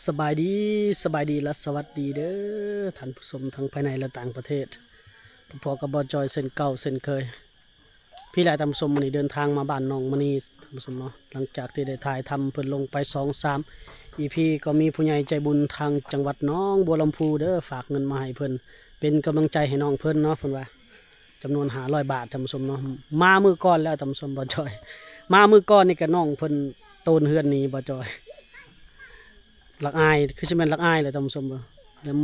ສະບາຍດີ ສະບາຍດີ ແລະ ສະຫວັດດີເດີ ທ່ານຜູ້ຊົມທັງພາຍໃນ ແລະ ຕ່າງປະເທດ. ພົບກັບບ່າວຈອຍເຊັ່ນເກົ່າເຊັ່ນເຄີຍ. ພີ້ແຫຼະທ່ານຜູ້ຊົມ, ມື້ນີ້ເດີນທາງມາບ້ານນ້ອງມະນີທ່ານຜູ້ຊົມເນາະ. ຫຼັງຈາກທີ່ໄດ້ຖ່າຍທຳເພິ່ນລົງໄປສອງສາມອີພີ ກໍມີຜູ້ໃຫຍ່ໃຈບຸນທາງຈັງຫວັດໜອງບົວລຳພູເດີ ຝາກເງິນມາໃຫ້ເພິ່ນ ເປັນກຳລັງໃຈໃຫ້ນ້ອງເພິ່ນເນາະ ເພິ່ນວ່າ ຈຳນວນຫ້າຮ້ອຍບາດທ່ານຜູ້ຊົມເນາະ. ມາມື້ກ່ອນແລ້ວທ່ານຜູ້ຊົມ ບ່າວຈອຍ ມາມື້ກ່ອນນີ້ກະນ້ອງເພິ່ນໂຕນເຮືອນໜີ ບ່າວຈອຍ ລັກອາຍ ຄືຊິແມ່ນລັກອາຍແຫຼະທ່ານຜູ້ຊົມ. ແລ້ວ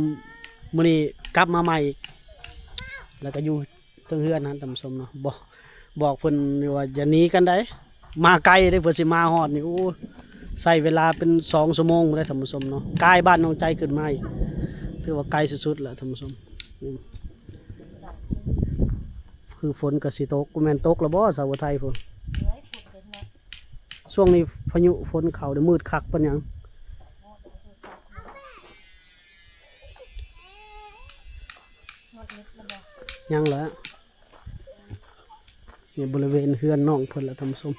ມື້ນີ້ກັບມາໃໝ່ອີກ ແລ້ວກະຢູ່ເທິງເຮືອນຫັ້ນທ່ານຜູ້ຊົມເນາະ. ບອກ ບອກເພິ່ນຢູ່ວ່າຢ່າໜີກັນໃດ໋ ມາໄກເດ້ ເພື່ອຊິມາຮອດນີ້ ໂອ້ ໃຊ້ເວລາເປັນສອງຊົ່ວໂມງພຸ້ນເດ້ທ່ານຜູ້ຊົມເນາະ. ກາຍບ້ານໜອງໃຈຂຶ້ນມາອີກ ຖືວ່າໄກສຸດໆແລ້ວທ່ານຜູ້ຊົມ. ຄືຝົນກະຊິຕົກ ບໍ່ແມ່ນຕົກແລ້ວບໍ່ ສາວໄທພຸ້ນ? ຊ່ວງນີ້ພາຍຸຝົນເຂົ້າ ມືດຄັກປານຫຍັງ. ຍັງແຫຼະ ນີ້ບໍລິເວນເຮືອນນ້ອງເພິ່ນແຫຼະທ່ານຜູ້ຊົມ.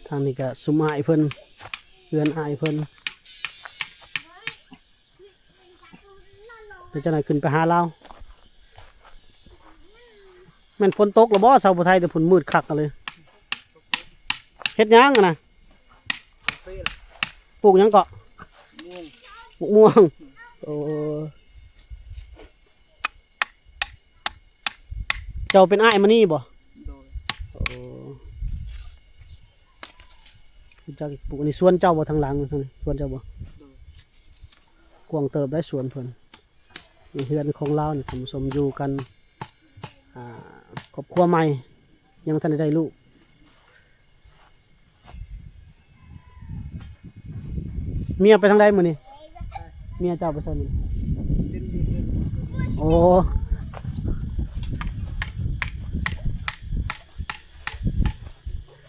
ທາງນີ້ກະຊຸມອ້າຍເພິ່ນ ເຮືອນອ້າຍເພິ່ນ. ແລ້ວຈັ່ງໃດຂຶ້ນໄປຫາລາວ. ແມ່ນຝົນຕົກແລ້ວບໍ່ ສາວຜູ້ໄທ ແຕ່ພຸ້ນມືດຄັກເລີຍ. ເຮັດຫຍັງຫັ້ນນະ? ປູກຫຍັງເກາະ? ໝາກມ່ວງ. ໂອ້ ເຈົ້າເປັນອ້າຍມະນີບໍ່? ໂດຍ. ໂອ້ ຮູ້ຈັກປູກ. ອັນນີ້ສວນເຈົ້າບໍ່ ທາງຫຼັງ ສວນເຈົ້າບໍ່? ໂດຍ. ກວ້າງເຕີບໄດ໋ສວນເພິ່ນ. ນີ້ເຮືອນຂອງລາວນີ້ທ່ານຜູ້ຊົມ ຢູ່ກັນ ອ່າ ຄອບຄົວໃໝ່ ຍັງບໍ່ທັນໄດ້ໄດ້ລູກ. ເມຍໄປທາງໃດມື້ນີ້? ເມຍເຈົ້າໄປໃສມື້ນີ້? ໂອ້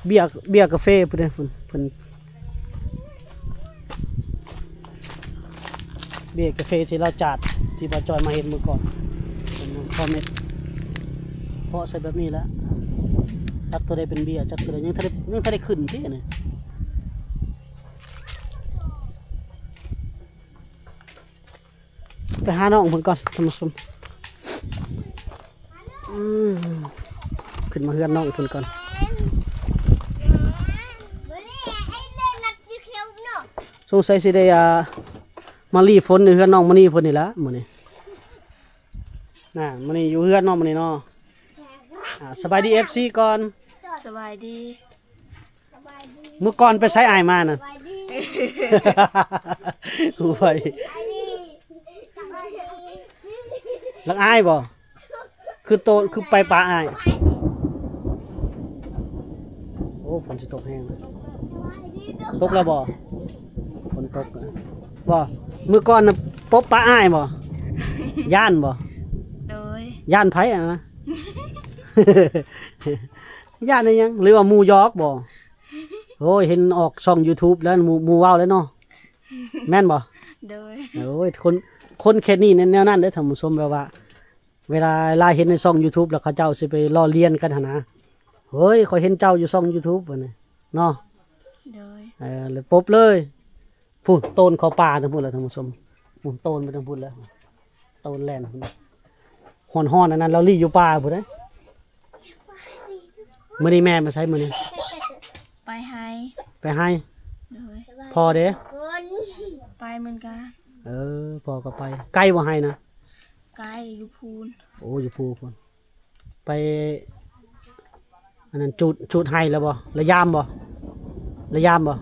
ເບຍ ເບຍກາເຟພຸ້ນເດ້ ເພິ່ນ ເພິ່ນ ເບຍກາເຟທີ່ລາວຈາດ ທີ່ບ່າວຈອຍມາເຫັນມື້ກ່ອນ ເປັນຄອມເມັນ ເພາະໃສ່ແບບນີ້ແຫຼະ. ຈັກໂຕໃດເປັນເບຍ ຈັກໂຕໃດຍັງທັນໄດ້ ຍັງທັນໄດ້ຂຶ້ນຕິນີ້. ໄປຫານ້ອງເພິ່ນກ່ອນທ່ານຜູ້ຊົມ. ອືມ ຂຶ້ນມາເຮືອນນ້ອງເພິ່ນກ່ອນ. ສົງໄສຊິໄດ້ ອ່າ ມາຫຼີ້ຝົນຢູ່ເຮືອນນ້ອງມະນີເພິ່ນນີ້ລະມື້ນີ້. ນະ ມະນີຢູ່ເຮືອນນ້ອງມະນີເນາະ. ອ່າ ສະບາຍດີ ເອັຟຊີ ກ່ອນ. ສະບາຍດີ. ມື້ກ່ອນໄປໃສອ້າຍມານະ? ຫ້ວຍ ລັກອາຍບໍ່? ຄືໂຕ ຄືໄປປະອ້າຍ. ໂອ້ ຝົນຊິຕົກແຮງ. ຕົກແລ້ວບໍ່? ຝົນຕົກແລ້ວບໍ່? ມື້ກ່ອນນະ ປົບປະອ້າຍບໍ່? ຢ້ານບໍ່? ໂດຍ. ຢ້ານໃຜຫັ້ນນະ? ຢ້ານອີ່ຫຍັງ? ຫຼືວ່າໝູ່ຫຍອກບໍ່? ໂອ້ຍ ເຫັນອອກຊ່ອງຢູທູບແລ້ວ ໝູ່ ໝູ່ເວົ້າແລ້ວເນາະ ແມ່ນບໍ່? ໂດຍ. ໂອ້ຍ ຄົນ ຄົນແຄ່ນີ້ແນວນັ້ນເດ້ທ່ານຜູ້ຊົມ ແບບວ່າ ເວລາລາວເຫັນໃນຊ່ອງຢູທູບແລ້ວ ເຂົາເຈົ້າຊິໄປລໍ້ລຽນກັນຫັ້ນນະ. ເຮີ້ຍ ຂ້ອຍເຫັນເຈົ້າຢູ່ຊ່ອງຢູທູບ ວ່ານີ້ເນາະ. ໂດຍ. ເອີ ແລ້ວປົບເລີຍ. ພຸ້ນ ໂຕນເຂົ້າປ່າທາງພຸ້ນແລ້ວທ່ານຜູ້ຊົມ. ພຸ້ນ ໂຕນໄປທາງພຸ້ນແລ້ວ ໂຕນແລ່ນພຸ້ນ. ຮ້ອນໆ ອັນນັ້ນລາວລີ້ຢູ່ປ່າພຸ້ນເດ້. ມື້ນີ້ແມ່ໄປໃສມື້ນີ້? ໄປໄຮ່. ໄປໄຮ່? ໂດຍ. ພໍ່ເດ? ໄປເໝືອນກັນ. ເອີ ພໍ່ກໍໄປ. ໄກບໍ່ໄຮ່ນະ? ໄກ ຢູ່ພູນ. ໂອ້ ຢູ່ພູພຸ້ນ. ໄປ ອັນນັ້ນ ຈູດ ຈູດໄຮ່ແລ້ວບໍ່? ລະຢາມບໍ່? ລະຢາມບໍ່?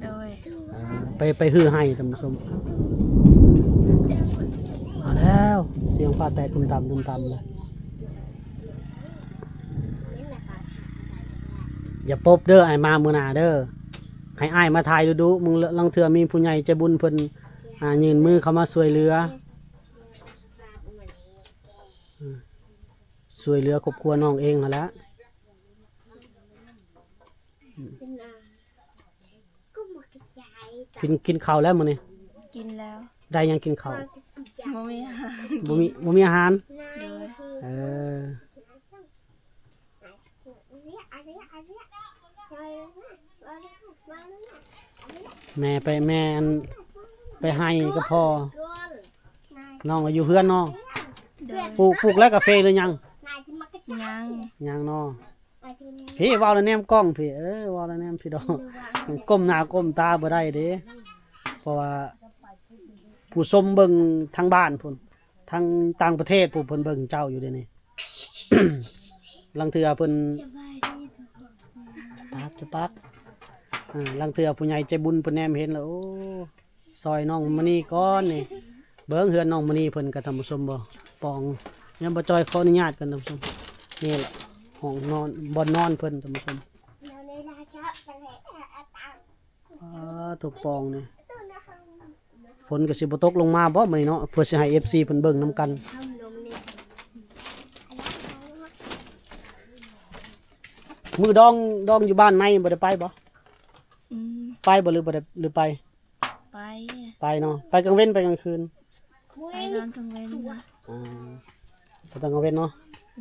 ໂດຍ. ເອີ ໄປ ໄປຮື້ໄຮ່ທ່ານຜູ້ຊົມ. ເອົາແລ້ວ ສຽງຟ້າແຕກຕຸ້ມຕາມ ຕຸ້ມຕາມເລີຍ. ຢ່າປົບເດີ ອ້າຍມາມື້ໜ້າເດີ ໃຫ້ອ້າຍມາຖ່າຍດຸໆ. ມຶງ ລາງເທື່ອມີຜູ້ໃຫຍ່ໃຈບຸນເພິ່ນ ອ່າ ຍື່ນມືເຂົ້າມາຊ່ວຍເຫຼືອ ອືມ ຊ່ວຍເຫຼືອຄອບຄົວນ້ອງເອງຫັ້ນແຫຼະ. ກິນ ກິນເຂົ້າແລ້ວມື້ນີ້? ກິນແລ້ວ. ໄດ້ຫຍັງກິນເຂົ້າ? ບໍ່ມີອາຫານ. ບໍ່ມີ ບໍ່ມີອາຫານ? ໂດຍ. ເອີ. ແມ່ໄປ ແມ່ອັນ ໄປໄຮ່ກັບພໍ່. ນ້ອງກໍຢູ່ເຮືອນເນາະ. ໂດຍ. ປູກ ປູກແລ້ວກາເຟຫຼືຍັງ? ຍັງ. ຍັງເນາະ. ພີ່ເວົ້າແລ້ວແນມກ້ອງ ພີ່ ເອີ ເວົ້າແລ້ວແນມ ພີ່ດອກ ກົ້ມໜ້າກົ້ມຕາບໍ່ໄດ້ເດ້ ເພາະວ່າຜູ້ຊົມເບິ່ງທາງບ້ານພຸ້ນ ທາງຕ່າງປະເທດພຸ້ນ ເພິ່ນເບິ່ງເຈົ້າຢູ່ເດນີ້. ລາງເທື່ອເພິ່ນ ສະບາຍດີທຸກຄົນ ປັບ ຈະປັບ ເອີ ລາງເທື່ອຜູ້ໃຫຍ່ໃຈບຸນເພິ່ນແນມເຫັນແລ້ວ ໂອ້ ຊ່ອຍນ້ອງມະນີກ່ອນນີ້. ເບິ່ງເຮືອນນ້ອງມະນີເພິ່ນກໍ ທ່ານຜູ້ຊົມ ບໍ່ປ່ອງ ຍັງບໍ່ຈ່ອຍ ຂໍອະນຸຍາດກ່ອນ ທ່ານຜູ້ຊົມ. ນີ້ແຫຼະຫ້ອງນອນ ບ່ອນນອນເພິ່ນ ທ່ານຜູ້ຊົມ. ອາ ໂຖປ່ອງນີ້ ຝົນກໍຊິບໍ່ຕົກລົງມາບໍ່ມື້ນີ້ເນາະ ເພື່ອຊິໃຫ້ເອັຟຊີເພິ່ນເບິ່ງນຳກັນ. ມື້ດອງ ດອງຢູ່ບ້ານໃນບໍ່ໄດ້ໄປບໍ່? ອືມ ໄປບໍ່ ຫຼືບໍ່ໄດ້ ຫຼືໄປ? ໄປ ໄປເນາະ. ໄປກາງເວັນ ໄປກາງຄືນ? ໄປຕອນກາງເວັນນະ. ອາ ໄປຕອນກາງເວັນເນາະ.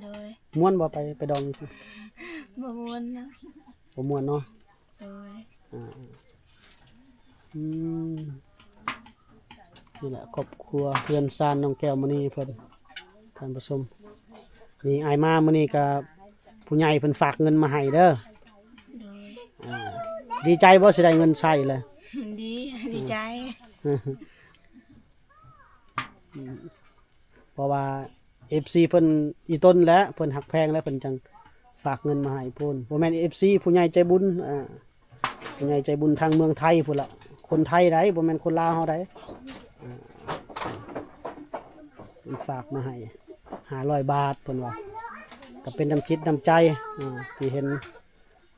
ໂດຍ. ມ່ວນບໍ່ ໄປ ໄປດອງ? ບໍ່ມ່ວນນະ. ບໍ່ມ່ວນເນາະ. ໂດຍ. ອາ ອືມ ນີ້ແຫຼະຄອບຄົວເຮືອນຊານນ້ອງແກ້ວມະນີເພິ່ນ ທ່ານຜູ້ຊົມ. ນີ້ອ້າຍມາມື້ນີ້ກໍຜູ້ໃຫຍ່ເພິ່ນຝາກເງິນມາໃຫ້ເດີ. ໂດຍ. ອາ ດີໃຈບໍ່ ຊິໄດ້ເງິນໃຊ້ແລ້ວ? ດີ ດີໃຈ. ເພາະວ່າເອັຟຊີເພິ່ນອີ່ຕົນແຫຼະ ເພິ່ນຮັກແພງແຫຼະ ເພິ່ນຈັ່ງຝາກເງິນມາໃຫ້ພຸ້ນ. ບໍ່ແມ່ນເອັຟຊີ ຜູ້ໃຫຍ່ໃຈບຸນ ອາ ຜູ້ໃຫຍ່ໃຈບຸນທາງເມືອງໄທພຸ້ນລະ ຄົນໄທໃດ໋ ບໍ່ແມ່ນຄົນລາວເຮົາໃດ໋. ອາ ເພິ່ນຝາກມາໃຫ້ຫ້າຮ້ອຍບາດ ເພິ່ນວ່າ ກໍເປັນນ້ຳຈິດນ້ຳໃຈ ອາ ທີ່ເຫັນ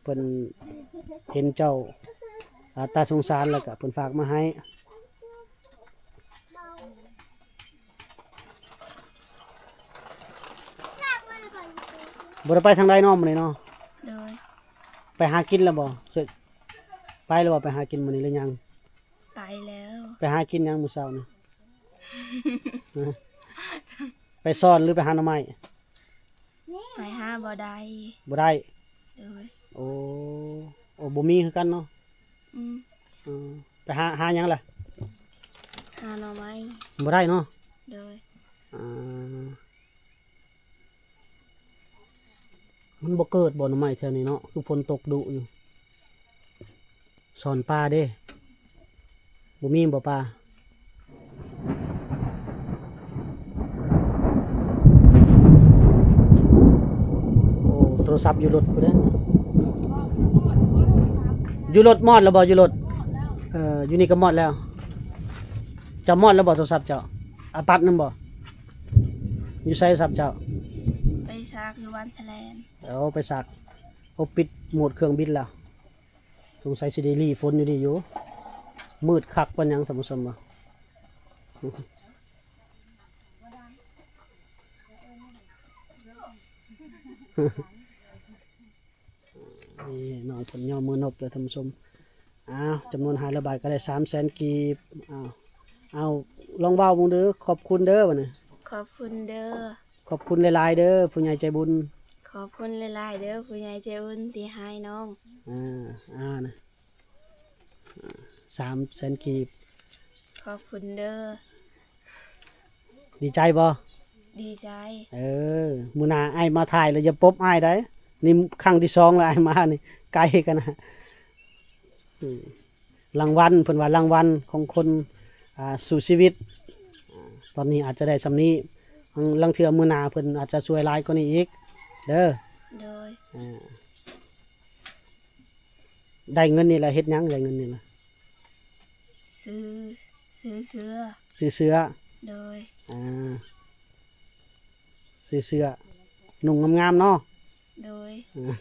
ເພິ່ນເຫັນເຈົ້າ ອາ ຕາສົງສານ ແລ້ວກໍເພິ່ນຝາກມາໃຫ້. ບໍ່ໄດ້ໄປທາງໃດເນາະມື້ນີ້ເນາະ? ໂດຍ. ໄປຫາກິນແລ້ວບໍ່? ໄປແລ້ວບໍ່? ໄປຫາກິນມື້ນີ້ຫຼືຍັງ? ໄປແລ້ວ. ໄປຫາກິນຫຍັງມື້ເຊົ້ານີ້? ໄປຊ່ອນຫຼືໄປຫາໜໍ່ໄມ້? ໄປຫາບໍ່ໄດ້. ບໍ່ໄດ້? ໂດຍ. ໂອ້ ໂອ້ ບໍ່ມີຄືກັນເນາະ. ອືມ ເອີ ໄປຫາ ຫາຫຍັງລະ? ຫາໜໍ່ໄມ້. ບໍ່ໄດ້ເນາະ. ໂດຍ. ອ່າ ມັນບໍ່ເກີດບໍ່ໜໍ່ໄມ້ແຖວນີ້ເນາະ ຄືຝົນຕົກດຸຢູ່. ຊ່ອນປາເດ້ ບໍ່ມີບໍ່ປາ? ໂອ້ ໂທລະສັບຢູ່ລົດພຸ້ນເດ້. ຢູ່ລົດມອດແລ້ວບໍ່? ຢູ່ລົດ ເອີ ຢູ່ນີ້ກໍມອດແລ້ວ. ເຈົ້າມອດແລ້ວບໍ່ໂທລະສັບເຈົ້າ? ອາປັດນຳບໍ່? ຢູ່ໃສໂທລະສັບເຈົ້າ? ໄປສາກຢູ່ບ້ານສະແລນ. ໂອ້ ໄປສາກ. ໂອ້ ປິດໂໝດເຄື່ອງບິນແລ້ວ. ສົງໄສຊິໄດ້ຫຼີຝົນຢູ່ນີ້ຢູ່. ມືດຄັກປານຫຍັງທ່ານຜູ້ຊົມ. ນີ້ນ້ອງເພິ່ນຍໍມືນົບເດີທ່ານຜູ້ຊົມ. ອ້າວ ຈຳນວນຫ້າຮ້ອຍບາດກໍໄດ້ສາມແສນກີບ. ອ້າວ ເອົາ ລອງເວົ້າເບິ່ງເດີ. ຂອບຄຸນເດີ ບາດນີ້. ຂອບຄຸນເດີ. ຂອບຄຸນຫຼາຍໆເດີ ຜູ້ໃຫຍ່ໃຈບຸນ. ຂອບຄຸນຫຼາຍໆເດີ ຜູ້ໃຫຍ່ໃຈບຸນທີ່ໃຫ້ນ້ອງ. ອ່າ ອ່າ ນະ ສາມແສນກີບ. ຂອບຄຸນເດີ. ດີໃຈບໍ່? ດີໃຈ. ເອີ ມື້ໜ້າອ້າຍມາຖ່າຍແລ້ວຢ່າປົບອ້າຍໄດ໋. ນີ້ຄັ້ງທີສອງແລ້ວອ້າຍມານີ້ ໄກຂະໜາດ. ອືມ ລາງວັນ ເພິ່ນວ່າລາງວັນຂອງຄົນ ອ່າ ສູ້ຊີວິດ. ອ່າ ຕອນນີ້ອາດຈະໄດ້ສ່ຳນີ້ ລາງເທື່ອມື້ໜ້າເພິ່ນອາດຈະຊ່ວຍຫຼາຍກວ່ານີ້ອີກເດີ. ໂດຍ. ອ່າ ໄດ້ເງິນນີ້ແລ້ວເຮັດຫຍັງ? ໄດ້ເງິນນີ້ນະ ຊື້ ຊື້ເສື້ອ. ຊື້ເສື້ອ. ໂດຍ. ອ່າ ຊື້ເສື້ອນຸ່ງງາມໆເນາະ. ໂດຍ. ອ່າ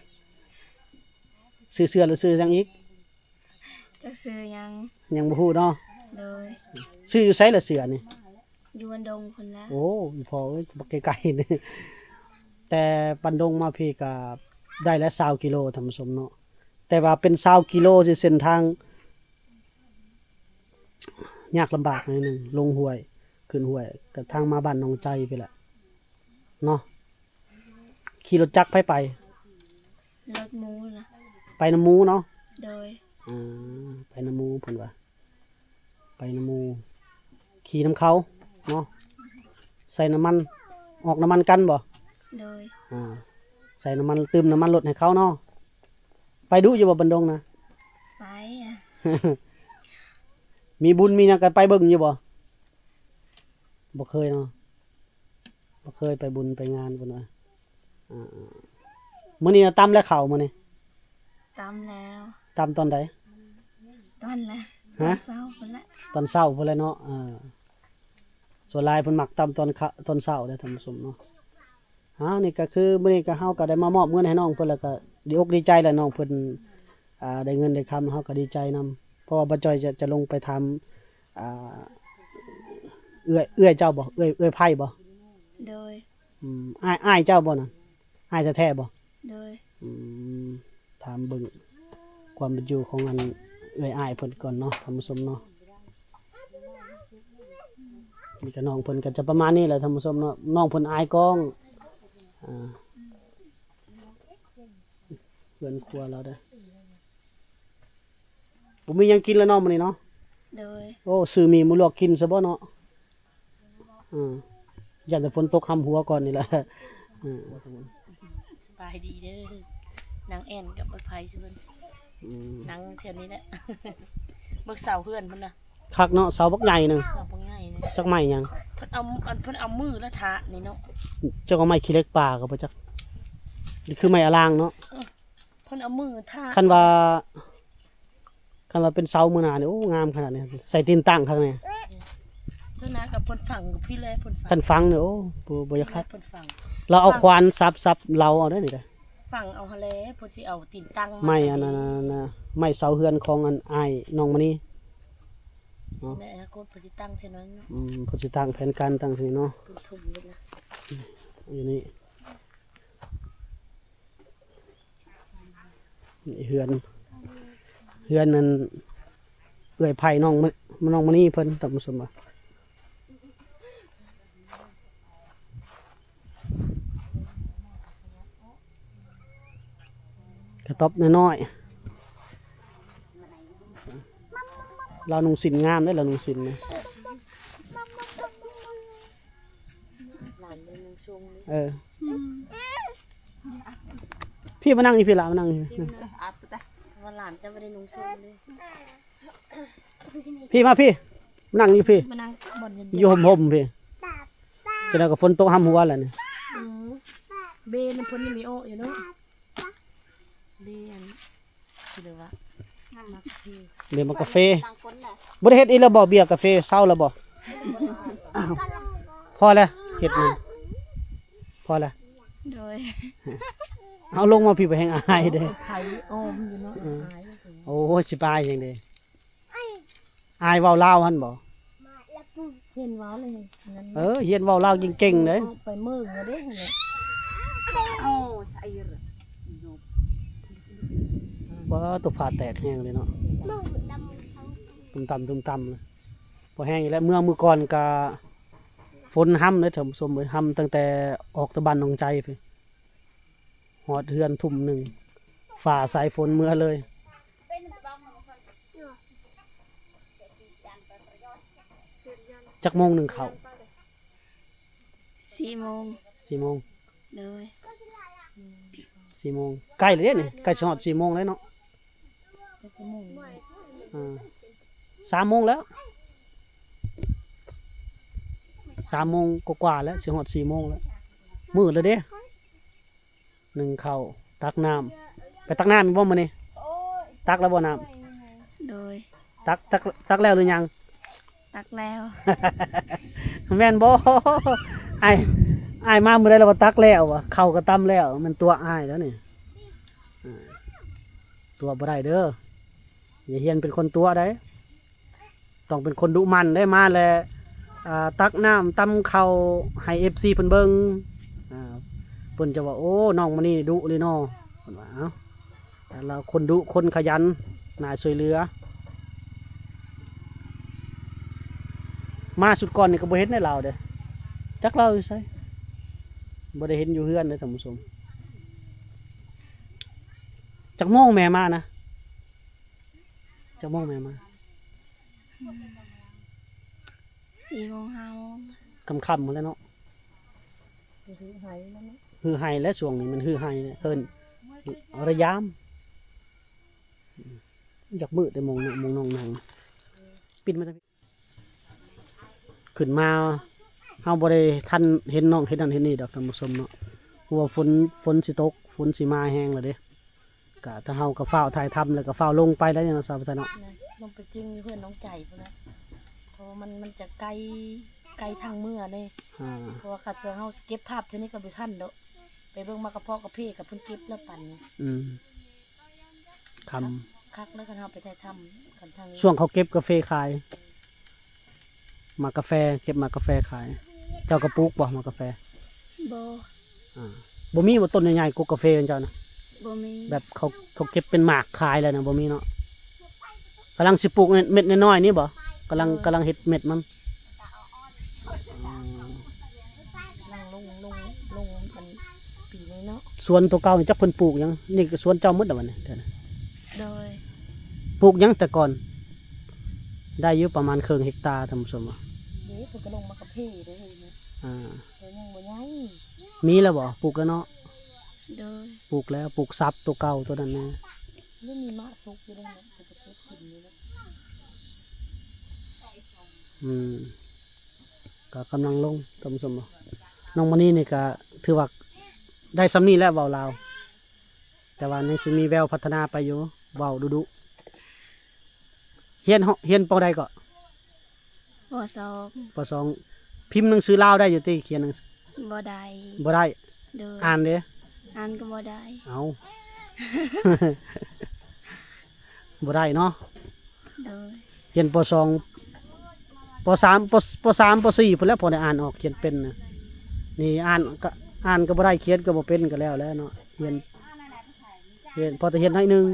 ຊື້ເສື້ອ ຫຼືຊື້ຫຍັງອີກ? ຈັກຊື່ຫຍັງ ຍັງບໍ່ຮູ້ເນາະ. ໂດຍ. ຊື້ຢູ່ໃສລະເສື້ອນີ້? ຢູ່ບ້ານດົງພຸ້ນລະ. ໂອ້ ອີ່ພໍ່ເອີຍ ບັກໄກໆນີ້. ແຕ່ບ້ານດົງມາພີ້ກະໄດ້ລະຊາວກິໂລ ທ່ານຜູ້ຊົມເນາະ. ແຕ່ວ່າເປັນຊາວກິໂລ ຊິເສັ້ນທາງຍາກລຳບາກໜ້ອຍໜຶ່ງ ລົງຫ້ວຍ ຂຶ້ນຫ້ວຍ ກະທາງມາບ້ານໜອງໄຈພີ້ລະເນາະ. ຂີ່ລົດຈັກໃຜໄປ? ລົດໝູນະ. ໄປນຳໝູເນາະ? ໂດຍ. ອ່າ ໄປນຳໝູເພິ່ນວ່າ ໄປນຳໝູ ຂີ່ນຳເຂົາເນາະ. ໃສ່ນ້ຳມັນ ອອກນ້ຳມັນກັນບໍ່? ໂດຍ. ອ່າ ໃສ່ນ້ຳມັນ ຕື່ມນ້ຳມັນລົດໃຫ້ເຂົາເນາະ. ໄປດຸຢູ່ບໍ່ບັນດົງນະ? ໄປ. ມີບຸນມີຫຍັງກໍໄປເບິ່ງຢູ່ບໍ່? ບໍ່ເຄີຍເນາະ. ບໍ່ເຄີຍໄປບຸນໄປງານເພິ່ນວ່າ. ອ່າ ມື້ນີ້ນະ ຕຳແລ້ວເຂົ້າມື້ນີ້? ຕຳແລ້ວ. ຕຳຕອນໃດ? ຕອນແລະ ຮະ? ຕອນເຊົ້າພຸ້ນແຫຼະ. ຕອນເຊົ້າພຸ້ນແຫຼະເນາະ. ເອີ ສ່ວນຫຼາຍເພິ່ນມັກຕຳຕອນ ຕອນເຊົ້າເດ້ທ່ານຜູ້ຊົມເນາະ. ເຮົານີ້ກໍຄືມື້ນີ້ກໍ ເຮົາກໍໄດ້ມາມອບເງິນໃຫ້ນ້ອງເພິ່ນ ແລ້ວກໍດີອົກດີໃຈແຫຼະ ນ້ອງເພິ່ນ ອ່າ ໄດ້ເງິນໄດ້ຄຳ ເຮົາກໍດີໃຈນຳ. ເພາະວ່າບ່າວຈ້ອຍຈະ ຈະລົງໄປຖາມ ອ່າ ເອື້ອຍ ເອື້ອຍເຈົ້າບໍ່? ເອື້ອຍ ເອື້ອຍໄພບໍ່? ໂດຍ. ອືມ ອ້າຍ ອ້າຍເຈົ້າບໍ່ນະ? ອ້າຍແທ້ໆບໍ່? ໂດຍ. ອືມ ຖາມເບິ່ງຄວາມເປັນຢູ່ຂອງອັນເອື້ອຍອ້າຍເພິ່ນກ່ອນເນາະ ທ່ານຜູ້ຊົມເນາະ. ນີ້ກໍນ້ອງເພິ່ນກໍຈະປະມານນີ້ແຫຼະ ທ່ານຜູ້ຊົມເນາະ. ນ້ອງເພິ່ນອາຍກ້ອງ. ອ່າ ເຮືອນຄົວລາວເດ້. ບໍ່ມີຫຍັງກິນແລ້ວເນາະມື້ນີ້ເນາະ? ໂດຍ. ໂອ້ ຊື້ໝີ່ມາລວກກິນຊະບໍ່ເນາະ? ເອີ ຢ້ານແຕ່ຝົນຕົກຫ້ຳຫົວກ່ອນນີ້ແຫຼະ. ເອີ ສະບາຍດີເດີ ນາງແອນກັບອ້າຍໄພຊຸເພິ່ນ. ອືມ ນັ່ງແຖວນີ້ແຫຼະ. ເບິ່ງເສົາເຮືອນເພິ່ນນະ ຄັກເນາະ ເສົາບັກໃຫຍ່ໜຶ່ງ. ເສົາບັກໃຫຍ່ນະ ຈັກໄມ້ຫຍັງ? ເພິ່ນເອົາ ອັນ ເພິ່ນເອົາມືລະທະນີ້ເນາະ. ຈັກວ່າໄມ້ຂີ້ເຫຼັກປ່າກໍບໍ່ຈັກ ຫຼືຄືໄມ້ອາລາງເນາະ. ເອີ ເພິ່ນເອົາມືທາ ຄັນວ່າ ຄັນວ່າເປັນເສົາມື້ໜ້ານີ້ ໂອ້ ງາມຂະໜາດນີ້ ໃສ່ຕີນຕັ້ງຄັກແນ່. ສ່ວນຫຼາຍກໍເພິ່ນຝັງຢູ່ພີ້ແຫຼະ ເພິ່ນຝັງ. ຄັນຝັງນີ້ ໂອ້ ບໍ່ ບໍ່ຢາກຄັກ. ເພິ່ນຝັງ ລາວເອົາຂວານສັບໆ ເຫຼົາເອົາໄດ໋ນີ້ໄດ໋. ຝັງເອົາຫັ້ນແຫຼະ ເພິ່ນຊິເອົາຕີນຕັ້ງມາໃສ່. ໄມ້ອັນນັ້ນນະ ໄມ້ເສົາເຮືອນຂອງອັນອ້າຍນ້ອງມະນີເນາະ. ໃນອະນາຄົດເພິ່ນຊິຕັ້ງແຖວນັ້ນເນາະ. ອືມ ເພິ່ນຊິຕັ້ງແຜນການຕັ້ງທີ່ເນາະ. ເພິ່ນຖົມເບິດນະ ຢູ່ນີ້. ນີ້ເຮືອນ ເຮືອນນັ້ນ ເອື້ອຍໄພນ້ອງມະ ນ້ອງມະນີເພິ່ນ ທ່ານຜູ້ຊົມ ວ່າກະຕ໊ອບນ້ອຍໆ. ລາວນຸ່ງສິ້ນງາມເດ້ ລາວນຸ່ງສິ້ນນະ. ຫຼານເລີຍນຸ່ງຊົງເລີຍ. ເອີ ອືມ ພີ່ມານັ່ງຢູ່ພີ້ລະ ມານັ່ງຢູ່ພີ້. ວ່າຫຼານຈະບໍ່ໄດ້ນຸ່ງຊົງເລີຍ. ພີ່ມາພີ້ ມານັ່ງຢູ່ພີ້ ມານັ່ງບ່ອນເຢັນໆ ຢູ່ຮົ່ມໆ ພີ້. ຈັ່ງໃດກໍຝົນຕົກຫ້ຳຫົວແຫຼະນີ້. ອືມ ເບນຳເພິ່ນຍັງມີໂອະຢູ່ເນາະ. ເບ ອັນ ເບໝາກກາເຟ ບໍ່ໄດ້ເຮັດອີກແລ້ວບໍ່? ເບຍກາເຟເຊົາແລ້ວບໍ່? ພໍແລ້ວ ເຮັດມັນ ພໍແລ້ວ. ໂດຍ. ເອົາລົງມາພີ້ ບໍ່ແຮງອາຍເດ້. ໄຜອ້ອມຢູ່ເນາະ. ເອີ ອາຍ. ໂອ້ຍ ຊິປາຍຫຍັງເດ້. ອ້າຍເວົ້າລາວຫັ້ນບໍ່? ຮຽນເວົ້າເລີຍນັ້ນ. ເອີ ຮຽນເວົ້າລາວເກັ່ງໆເດ້. ໄປເມືອງເດ້ຫັ້ນແຫຼະ. ວ້າ ຕົກຟ້າແຕກແຮງເລີຍເນາະ. ຕຸ້ມຕຳ ຕຸ້ມຕຳ ພໍແຮງອີກແລ້ວ. ເມືອມື້ກ່ອນກະຝົນຫ້ຳເດ້ທ່ານຜູ້ຊົມເອີຍ, ຫ້ຳຕັ້ງແຕ່ອອກແຕ່ບ້ານໜອງໄຈພຸ້ນ ຮອດເຮືອນທຸ່ມໜຶ່ງ ຟ້າໃສ່ຝົນເມືອເລີຍ. ຈັກໂມງໜຶ່ງເຂົ້າ? ສີ່ໂມງ. ສີ່ໂມງ. ໂດຍ. ສີ່ໂມງ ໃກ້ແລ້ວເດ້ນີ້ ໃກ້ຊິຮອດສີ່ໂມງແລ້ວເນາະ. ຈັກໂມງ? ອ່າ ສາມໂມງແລ້ວ ສາມໂມງກວ່າໆແລ້ວ ຊິຮອດສີ່ໂມງແລ້ວ. ມືດແລ້ວເດ້. ໜຶ່ງເຂົ້າ ຕັກນ້ຳ. ໄປຕັກນ້ຳອີກບໍ່ມື້ນີ້? ຕັກແລ້ວບໍ່ນ້ຳ? ໂດຍ. ຕັກ ຕັກ ຕັກແລ້ວຫຼືຍັງ? ຕັກແລ້ວ. ແມ່ນບໍ່? ອ້າຍ ອ້າຍມາມື້ໃດລະວ່າຕັກແລ້ວວະ? ເຂົ້າກໍຕຳແລ້ວ. ແມ່ນຕົວະອ້າຍແລ້ວນີ້. ເອີ ຕົວະບໍ່ໄດ້ເດີ. ຢ່າຮຽນເປັນຄົນຕົວະໃດ. ຕ້ອງເປັນຄົນດຸໝັ່ນໄດ໋ ມາແລ້ວ ອ່າ ຕັກນ້ຳຕຳເຂົ້າໃຫ້ເອັຟຊີເພິ່ນເບິ່ງ. ອ່າ ເພິ່ນຈະວ່າ ໂອ້ ນ້ອງມະນີດຸເລີຍເນາະ ເພິ່ນວ່າ. ເອົ້າ ລາວຄົນດຸ ຄົນຂະຫຍັນ ໜ້າຊ່ວຍເຫຼືອ. ມາຊຸດກ່ອນນີ້ກໍບໍ່ເຫັນໃນລາວເດ້. ຈັກລາວຢູ່ໃສ? ບໍ່ໄດ້ເຫັນຢູ່ເຮືອນເດ້ທ່ານຜູ້ຊົມ. ຈັກໂມງແມ່ມານະ? ຈັກໂມງແມ່ມາ? ສີ່ໂມງ ຫ້າໂມງ ຄ່ຳໆ ພຸ້ນແຫຼະເນາະ. ຮືໄຮ່ແລ້ວເນາະ ຮືໄຮ່ແລ້ວ ຊ່ວງນີ້ມັນຮືໄຮ່ແລ້ວ ເອີ້ນລະຍາມ. ຢາກມືດແຕ່ໂມງ ໂມງນ້ອງນັ່ງ ປິດມາ ຂຶ້ນມາ ເຮົາບໍ່ໄດ້ທັນເຫັນນ້ອງເຮັດນັ້ນເຮັດນີ້ດອກທ່ານຜູ້ຊົມເນາະ ເພາະວ່າຝົນ ຝົນຊິຕົກ ຝົນຊິມາແຮງແລ້ວເດ້. ກະ ຖ້າເຮົາກໍຟ້າວຖ່າຍທຳ ແລ້ວກໍຟ້າວລົງໄປແລ້ວເນາະ ສາວຜູ້ໄທເນາະ. ລົງໄປຈິງຢູ່ເຮືອນນ້ອງໃຈພຸ້ນນະ ເພາະວ່າມັນ ມັນຈະໄກ ໄກທາງເມືອເດ້. ອ່າ ເພາະວ່າຄັນວ່າເຮົາເກັບພາບເທື່ອນີ້ກໍບໍ່ທັນດອກ ໄປເບິ່ງໝາກກະເພາະກາເຟກັບເພິ່ນເກັບແລ້ວປັນນີ້. ອືມ ຄ່ຳ ຄັກເລີຍຄັນເຮົາໄປຖ່າຍທຳກັນທາງນີ້. ຊ່ວງເຂົາເກັບກາເຟຂາຍ ໝາກກາແຟ ເກັບໝາກກາແຟຂາຍ. ເຈົ້າກໍປູກບໍ່ໝາກກາແຟ? ບໍ່. ອ່າ ບໍ່ມີບໍ່ ຕົ້ນໃຫຍ່ໆ ກົກກາເຟເຈົ້ານະ? ບໍ່ມີ. ແບບເຂົາ ເຂົາເກັບເປັນໝາກຂາຍແລ້ວນະ ບໍ່ມີເນາະ. ກຳລັງຊິປູກເມັດ ເມັດນ້ອຍໆນີ້ບໍ່? ກຳລັງ ໂດຍ ກຳລັງເຮັດເມັດມັນ. ອືມ ກຳລັງລົງ ລົງ ລົງອັນປີນີ້ເນາະ. ສວນຕົວເກົ່ານີ້ຈັກເພິ່ນປູກຫຍັງ? ນີ້ກໍສວນເຈົ້າໝົດແລ້ວບັດນີ້. ໂດຍ. ປູກຫຍັງແຕ່ກ່ອນ? ໄດ້ຢູ່ປະມານເຄິ່ງເຮັກຕາ ທ່ານຜູ້ຊົມ. ເດ້ ເພິ່ນກໍລົງໝາກກາເຟເດ້. ອ່າ ແຕ່ຍັງບໍ່ໃຫຍ່. ມີແລ້ວບໍ່? ປູກແລ້ວເນາະ? ໂດຍ. ປູກແລ້ວ ປູກສັບຕົວເກົ່າຕົວນັ້ນແນ່. ຍັງມີໝາກສຸກຢູ່ເດ້ ເພິ່ນກໍເກັບກິນຢູ່ເດ້. ອືມ ກໍກຳລັງລົງ ທ່ານຜູ້ຊົມ. ນ້ອງມະນີນີ້ກໍຖືວ່າໄດ້ສ່ຳນີ້ແຫຼະ ເວົ້າລາວ ແຕ່ວ່າຍັງຊິມີແວວພັດທະນາໄປຢູ່ ເວົ້າດຸໆ. ຮຽນ ຮຽນ ປ.ໃດເກາະ? ປ.ສອງ. ປ.ສອງ. ພິມໜັງສືລາວໄດ້ຢູ່ຕິ? ຂຽນໜັງສື ບໍ່ໄດ້. ບໍ່ໄດ້? ໂດຍ. ອ່ານເດ? ອ່ານກໍບໍ່ໄດ້. ເອົ້າ ບໍ່ໄດ້ເນາະ. ໂດຍ. ຮຽນ ປ.ສອງ ປ.ສາມ ປ.ສາມ ປ.ສີ່ ພຸ້ນແຫຼະ ພໍໄດ້ອ່ານອອກຂຽນເປັນນະ. ນີ້ອ່ານກໍ ອ່ານກໍບໍ່ໄດ້ ຂຽນກໍບໍ່ເປັນ ກໍແລ້ວແຫຼະເນາະ. ຮຽນ ຮຽນ ພໍແຕ່ຮຽນໜ້ອຍໜຶ່ງ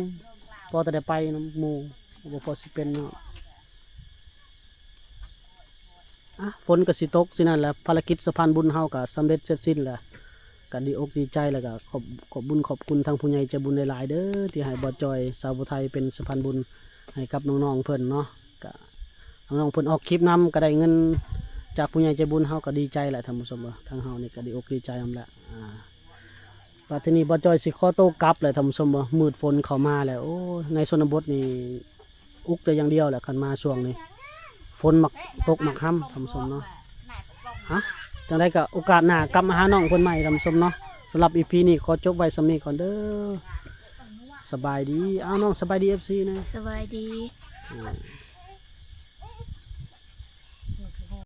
ພໍແຕ່ໄດ້ໄປນຳໝູ່ ກໍບໍ່ພໍຊິເປັນເນາະ. ອ່ະ ຝົນກໍຊິຕົກຊິນັ້ນແຫຼະ ພາລະກິດສະພານບຸນເຮົາກໍສຳເລັດເສັດສິ້ນແລ້ວ ກໍດີອົກດີໃຈ ແລ້ວກໍຂອບ ຂອບບຸນຂອບຄຸນທາງຜູ້ໃຫຍ່ໃຈບຸນຫຼາຍໆເດີ ທີ່ໃຫ້ບ່າວຈ້ອຍ ສາວຜູ້ໄທ ເປັນສະພານບຸນໃຫ້ກັບນ້ອງໆເພິ່ນເນາະ. ກະນ້ອງໆເພິ່ນອອກຄລິບນຳ ກະໄດ້ເງິນຈາກຜູ້ໃຫຍ່ໃຈບຸນ ເຮົາກະດີໃຈແຫຼະທ່ານຜູ້ຊົມເອີຍ. ທາງເຮົານີ້ກະດີອົກດີໃຈນຳແຫຼະ. ອ່າ ບາດທີນີ້ບ່າວຈ້ອຍຊິຂໍໂຕກັບແຫຼະທ່ານຜູ້ຊົມເອີຍ ມືດຝົນເຂົ້າມາແລ້ວ. ໂອ້ຍ ໃນຊົນນະບົດນີ້ອຸກແຕ່ຢ່າງດຽວແຫຼະ ຄັນມາຊ່ວງນີ້ ຝົນມັກຕົກມັກຮຳທ່ານຜູ້ຊົມເນາະ. ຮະ ຈັ່ງໃດກະໂອກາດໜ້າກັບມາຫານ້ອງເພິ່ນໃໝ່ທ່ານຜູ້ຊົມເນາະ. ສຳລັບອີພີນີ້ຂໍຈົບໄວ້ສ່ຳນີ້ກ່ອນເດີ. ສະບາຍດີ. ອ້າວ ນ້ອງສະບາຍດີເອັຟຊີແດ່. ສະບາຍດີ. ອ່າ